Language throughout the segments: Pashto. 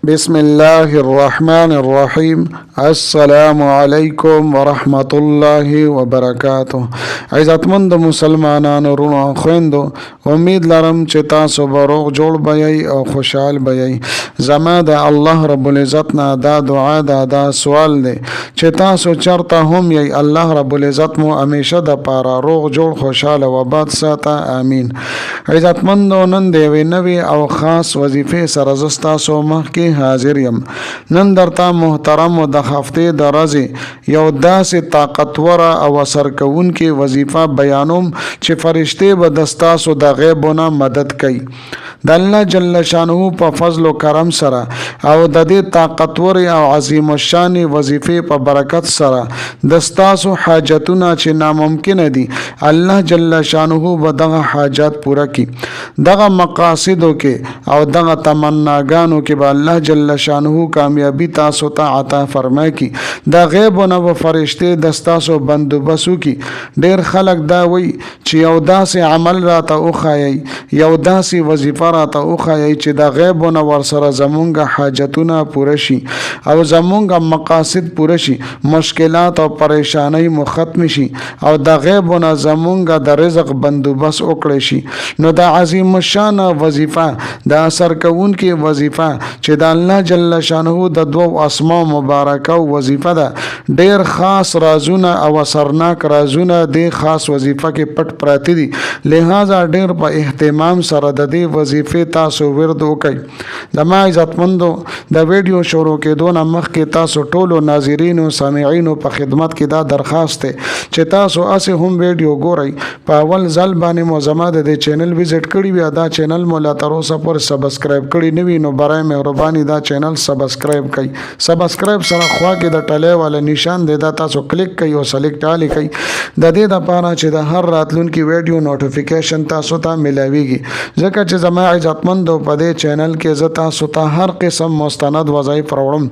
بسم الله الرحمن الرحیم. السلام علیکم ورحمت الله وبرکاته. عزتمند مسلمانانو، وروڼو او خویندو، امید لرم چې تاسو به روغ جوړ به یئ او خوشحال به یئ. زما د الله رب العزت نه دا دعا ده، دا سوال دی چې تاسو چرته هم یئ، الله رب العزت مو همیشه د پاره روغ جوړ، خوشحال او آباد ساته، امین. عزتمندو، نن د یوې نوې او خاص وظیفې سره زه ستاسو مخکې حاضر یم. نن درته محترم د هفتې د ورځې یو داسې طاقتوره او اثر کوونکې وظیفه بیانوم چې فرشتې به د ستاسو د غیبو نه مدد کوي. د الله جل شانه په فضل او کرم سره او د دې طاقتورې او عظیم الشان وظیفې په برکت سره د ستاسو حاجتونه چې ناممکن دي، الله جل شانه به دغه حاجات پوره کړي. دغه مقاصدو کې او دغه تمناګانو کې به الله جل شانه کامیابی تاسو ته عطا فرمای کی. د غیب نه به فرشتې د ستاسو بندوبست وکړي. ډیر خلک دا وایي چې یو داسې عمل راته وښایئ، یو داسې وظیفه راته وښایئ چې د غیب نه ورسره زمونږ حاجتونه پوره شي او زمونږ مقاصد پوره شي، مشکلات او پریشانۍ مو ختم شي او د غیب نه زمونږ د رزق بندوبست وکړی شي. نو د عظیم الشان وظیفه، د اثر کوونکې وظیفه چې د الله جل شانه د دوو اسماء مبارکه وظیفه ده، ډیر خاص رازونه او اثرناک رازونه د خاص وظیفه کې پټ پراته دي. لہذا ډیر په اهتمام سره د دې وظیفې تاسو ورد وکړئ. زما عزتمندو، د ویډیو شروع کېدو نه مخکې تاسو ټولو ناظرینو سامعینو په خدمت کې دا درخواست دی چې تاسو هسې هم ویډیو ګورئ، په اول ځل باندې مو زما د دې چینل وزټ کړی وي، دا چینل مو لا تر اوسه پورې سبسکرایب کړی نه وي، نو برای مهرباني دا چینل سبسکرایب کړئ. سبسکرایب سره خوا کې د ټلې والا نشان دی، دا تاسو کلیک کړئ او سلیکټ آل کړئ، د دې لپاره چې د هر راتلونکي ویډیو نوټیفیکیشن تاسو ته ملاویږي. ځکه چې زما عزتمندو، په دې چینل کې زه تاسو ته هر قسم مستند وظایف راوړم،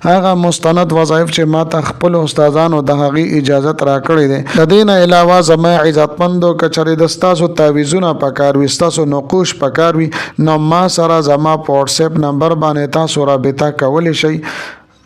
هغه مستند وظایف چې ما ته خپل استادانو د هغې اجازت راکړی دی. د دې نه علاوه زما عزتمندو، که چېرې د ستاسو تعویذونه پکار وي، ستاسو نقوش پکار وي، نو ما سره زما په واټساپ نمبر باندې تاسو رابطه کولی شئ.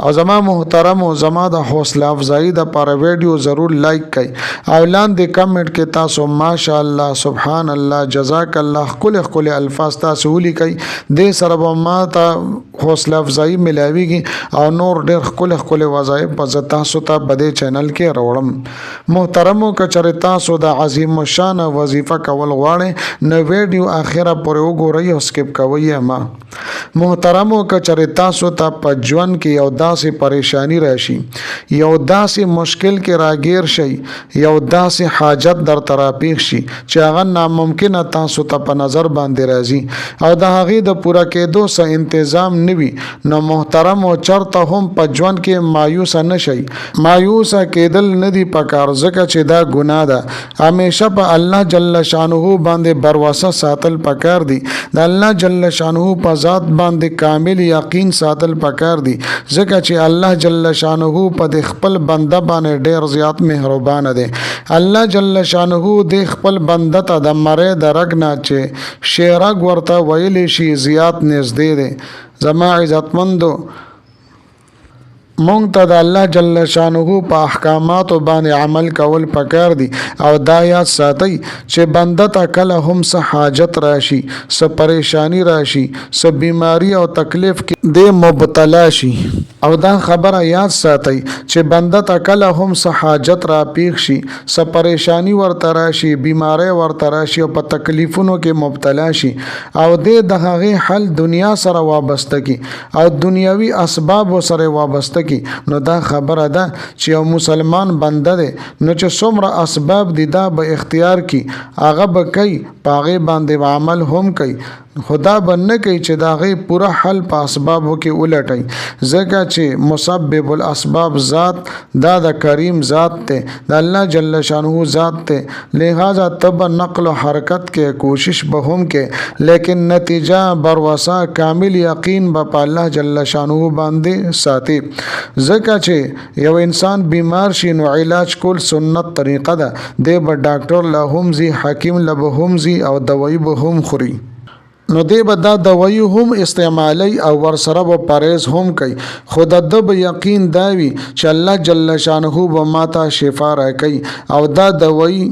او زما محترم، زما د حوصله افزایی د پاره ویډیو ضرور لایک کړئ او لاندې کمنټ کې تاسو ماشاءالله، سبحان الله، جزاک الله ښکلي ښکلي الفاظ تاسو ولیکئ. دې سره به ما ته حوصله افزایی ملاویږي او نور ډېر ښکلي ښکلي وظایف به زه تاسو ته په دې چینل کې راوړم. محترمو، که چېرې تاسو د عظیم الشان وظیفه کول غواړئ، نو ویډیو اخره پورې وګورئ او سکپ کوئ یې مه. محترمو، که چېرې تاسو ته په ژوند کې یو داسې پریشانی راشي، یو داسې مشکل کې راګیر شئ، یو داسې حاجت درته راپیښ شي چې هغه ناممکنه تاسو ته په نظر باندې راځي او د هغې د پوره کېدو څه انتظام نه وي، نو محترمو، چرته هم په ژوند کې مایوسه نه شئ. مایوسه کېدل نه دي پکار، ځکه چې دا ګناه ده. همیشه په الله جل شانه باندې بروسه ساتل پکار دي، د الله جل شانه په ذات باندې کامل یقین ساتل پکار دي، ځکه چې الله جل شانه په د خپل بنده باندې ډیر زیات مهربان دی. الله جل شانه د خپل بنده ته د مری د رګ نه چې شیرګ ورته ویلی شي زیات نږدې دی. زما عزتمندو، مونږ ته د الله جل شانه په احکاماتو باندې عمل کول پکار دي او دا یاد ساتئ چې بنده ته کله هم څه حاجت راشي، څه پریشانی راشي، څه بیماری او تکلیف کې دی مبتلا شي، او دا خبره یاد ساتئ چې بنده ته کله هم څه حاجت را پیښ شي، څه پریشانی ورته راشي، بیماری ورته راشي او په تکلیفونو کې مبتلا شي او دی د هغې حل دنیا سره وابسته کی او دنیوي اسبابو سره وابسته کی، نو دا خبره ده چې یو مسلمان بنده دی، نو چې څومره اسباب دي دا به اختیار کی، هغه به کوي، په هغې باندې به عمل هم کوي، خو دا به نه کوي چې د هغې پوره حل په اسبابو کې ولټوي، ځکه چې مسبب الاسباب ذات دا د کریم ذات دی، د الله جل شانه ذات دی. لہذا ته به نقل و حرکت کې کوشش به هم کې، لیکن نتیجه بروسه کامل یقین به په الله جل شانه باندې ساتي. ځکه چې یو انسان بیمار شي، نو علاج کول سنت طریقه ده، دی به ډاکټر له هم ځي، حکیم له به هم ځي او دوایي به هم خوري. نو دی به دا دوایی هم استعمالوي او ورسره به پرهیز هم کوي، خو د ده به یقین دا وي چې الله جل شانه به ماته شفا راکوي او دا دوایی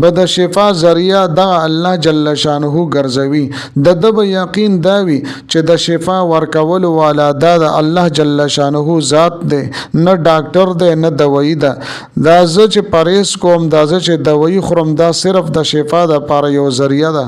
به د شفا ذریعه دغه الله جل شانه ګرځوي. د ده به یقین دا وي چې د شفا ورکولو والا دا د الله جل شانه ذات دی، نه ډاکټر دی نه دوایی ده. دا زه چې پرهیز کوم، دا زه چې دوایی خورم، دا صرف د شفا دپاره یو ذریعه ده.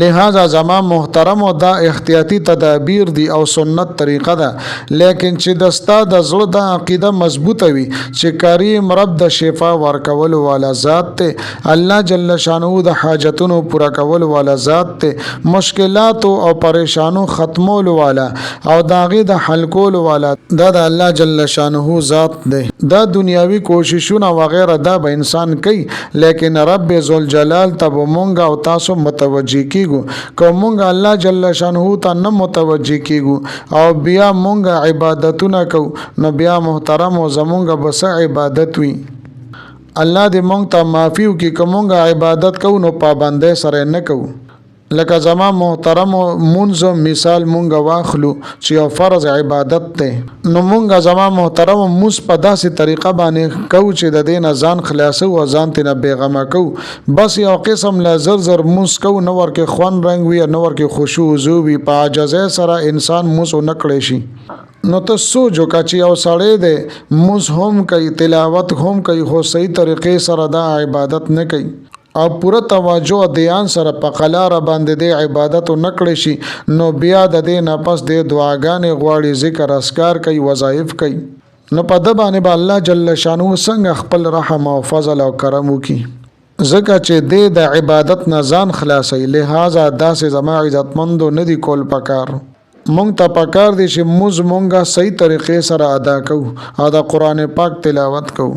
لہذا زما محترمو دا احتیاطي تدابیر دي او سنت طریقه ده، لیکن چې د ستا د زړه دا عقیده مضبوطه وي چې کریم رب د شفا ورکولو والا ذات دی، الله جل شانه د حاجتونو پوره کولو والا ذات دی، مشکلاتو او پریشانو ختمولو والا او د هغې د حل کولو والا دا د الله جل شانه ذات دی. دا دنیاوي کوششونه وغیره دا به انسان کوي، لیکن رب ذوالجلال ته به مونږ او تاسو متوجه کیږو. که مونږ الله جل شانه ته نه متوجه کیږو او بیا مونږ عبادتونه کوو، نو بیا محترم او زمونږ به څه عبادت وي؟ الله دې مونږ ته معافي وکړي. که مونږ عبادت کوو نو پابندۍ سره نه کوو. لکه زما محترم مونځ مثال مونږ واخلو چې یو فرض عبادت دی، نو مونږ زما محترم مونځ په داسې طریقه باندې کوو چې د دې نه ځان خلاصو او ځان ترې نه بېغمه کوو. بس یو قسم له زر زر مونځ کوو، نه ورکې خوند رنګ وي، نه ورکې خشوع وضوع وي، په عاجزۍ سره انسان مونځ ونه کړی شي. نو ته سوچ وکړه چې یو سړی دی مونځ هم کوي، تلاوت هم کوي، خو صحیح طریقې سره دا عبادت نه کوي او پوره توجه او دیان سره په قلاره باندې دی عبادت نه کړی شي، نو بیا د دې نه پس دی دعاګانې غواړي، ذکر اذکار کوي، وظایف کوي، نو په ده باندې به الله جل شانه څنګه خپل رحم او فضل او کرم وکړي؟ ځکه چې دی د عبادت نه ځان خلاصوي. لهذا داسې زما عزتمندو نه دي کول پکار. مونږ ته پکار دی چې مونځ مونږه صحیح طریقې سره ادا کوو او د قرآن پاک تلاوت کوو.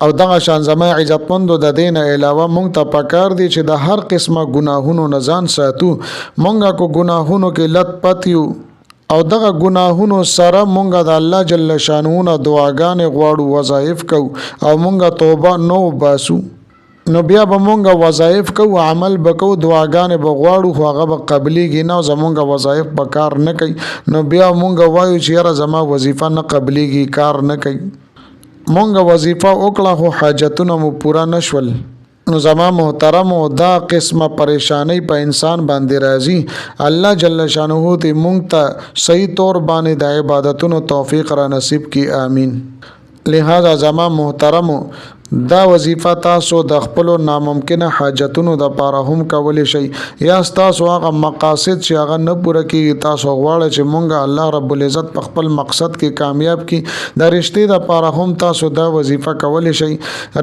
او دغه شان زما عزتمندو د دې نه علاوه مونږ ته پکار دی چې د هر قسمه ګناهونو نه ځان ساتو. مونږ کو ګناهونو کې لت پت یو او دغه ګناهونو سره مونږ د الله جل شانه نه دعاګانې غواړو، وظایف کوو او مونږ توبه نه وباسو، نو بیا به مونږ وظایف کوو، عمل به کوو، دعاګانې به غواړو، خو هغه به قبلیږي نه او زمونږ وظایف به کار نه کوي. نو بیا مونږ وایو چې یاره زما وظیفه نه قبلیږي، کار نه کوي. مونږ وظیفه وکړه خو حاجتونه مو پوره نه شول. نو زما محترمو دا قسمه پریشانی په انسان باندې راځي. الله جل شانه دې مونږ ته صحیح طور باندې د عبادتونو توفیق را نصیب کړي، آمین. لہذا زما محترمو دا وظیفه تاسو د خپلو ناممکنه حاجتونو د پاره هم کولی شئ، یا ستاسو هغه مقاصد چې هغه نه پوره کیږي، تاسو غواړئ چې مونږ الله رب العزت په خپل مقصد کې کامیاب کړي، د رشتې د پاره هم تاسو دا وظیفه کولی شئ.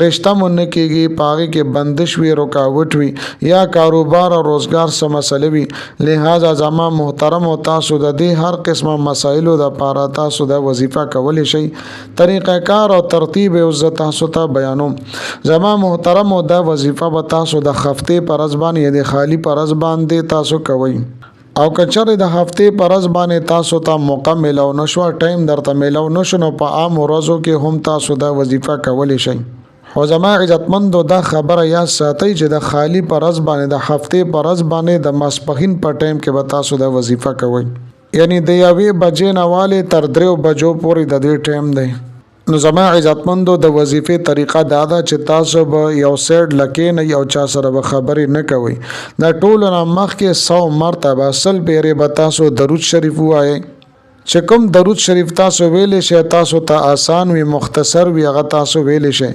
رشته مو نه کیږي، په هغې کې بندش وي، رکاوټ وي، یا کاروبار او روزګار څه مسله وي. لہذا زما محترمو تاسو د دې هر قسمه مسایلو د پاره تاسو دا وظیفه کولی شئ. طریقه کار او ترتیب یې اوس زه تاسو ته بیانوم. زما محترمو دا وظیفه به تاسو د هفتې پر ورځ باندې یا د خالي پر ورځ باندې تاسو کوئ، او که چېرې د هفتې پر ورځ باندې تاسو ته موقع میلاو نه شوه، ټایم درته میلاو نه شو، نو په عام ورځو کې هم تاسو دا وظیفه کولی شئ. خو زما عزتمندو دا خبره یاد ساتئ چې د خالي پر ورځ باندې، د هفتې پر ورځ باندې، د ماسپښین په ټایم کې به تاسو دا وظیفه کوئ، یعنی د یوې بجې نه والې تر دریو بجو پورې د دې ټایم دی. نو زما عزتمندو د وظیفې طریقه دا ده چې تاسو به یو سیډ لکې نه، یو چا سره به خبرې نه کوئ. د ټولو نه مخکې 100 مرتبه 100 پیرې به تاسو درود شریف ووایئ. چې کوم درود شریف تاسو ویلی شئ، تاسو ته آسان وي، مختصر وي، هغه تاسو ویلی شئ.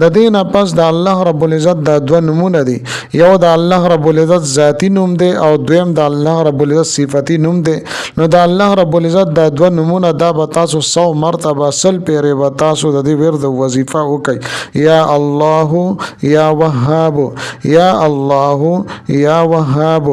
د دې نه پس د الله رب العزت دا دوه نومونه دي، یو د الله رب العزت ذاتی نوم دی او دویم د الله رب العزت صفتی نوم دی. نو د الله رب العزت دا دوه نومونه دا به تاسو 100 مرتبه 100 پیرې به تاسو د دې ورد وظیفه وکئ. یا الله یا وهاب، یا الله یا وهاب.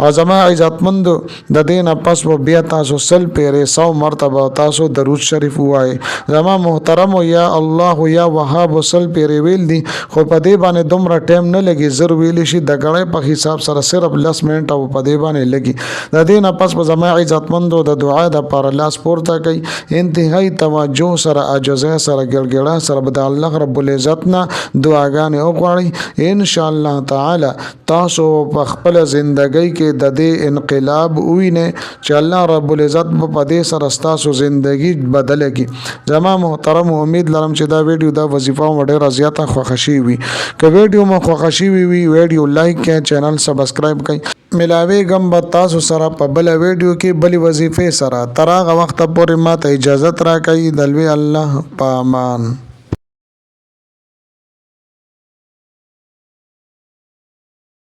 او زما عزتمندو د دې نه پس به بیا تاسو 100 پیرې 100 مرتبه تاسو درود شریف ووایئ. زما محترمو یا الله یا وهاب 100 پیرې ویل دي خو په دې باندې دومره ټایم نه لګي، زر ویل شي، د ګړۍ په حساب سره صرف 10 منټه په دې باندې لګي. د دې نه پس به زما عزتمندو د دعا د پاره لاس پورته کوي، انتهایی توجه سره، عاجزۍ سره، ګړګړه سره به د الله رب العزت نه دعاګانې وغواړي. ان شاء الله تعالی تاسو په خپل زندګۍ کې د دې انقلاب ووینئ چې الله رب العزت به په دې سره ستاسو زندگی بدله کړي. زما محترم، امید لرم چې دا ویډیو، دا وظیفه مو ډیره زیاته خوښه شوې وي. که ویډیو مو خوښه شوې وي، ویډیو لایک کړئ، چینل سبسکرایب کړئ. ملاویږم به تاسو سره په بله ویډیو کې بلې وظیفې سره. تر هغه وخته پورې ماته اجازت راکړئ. د لوی الله په امان.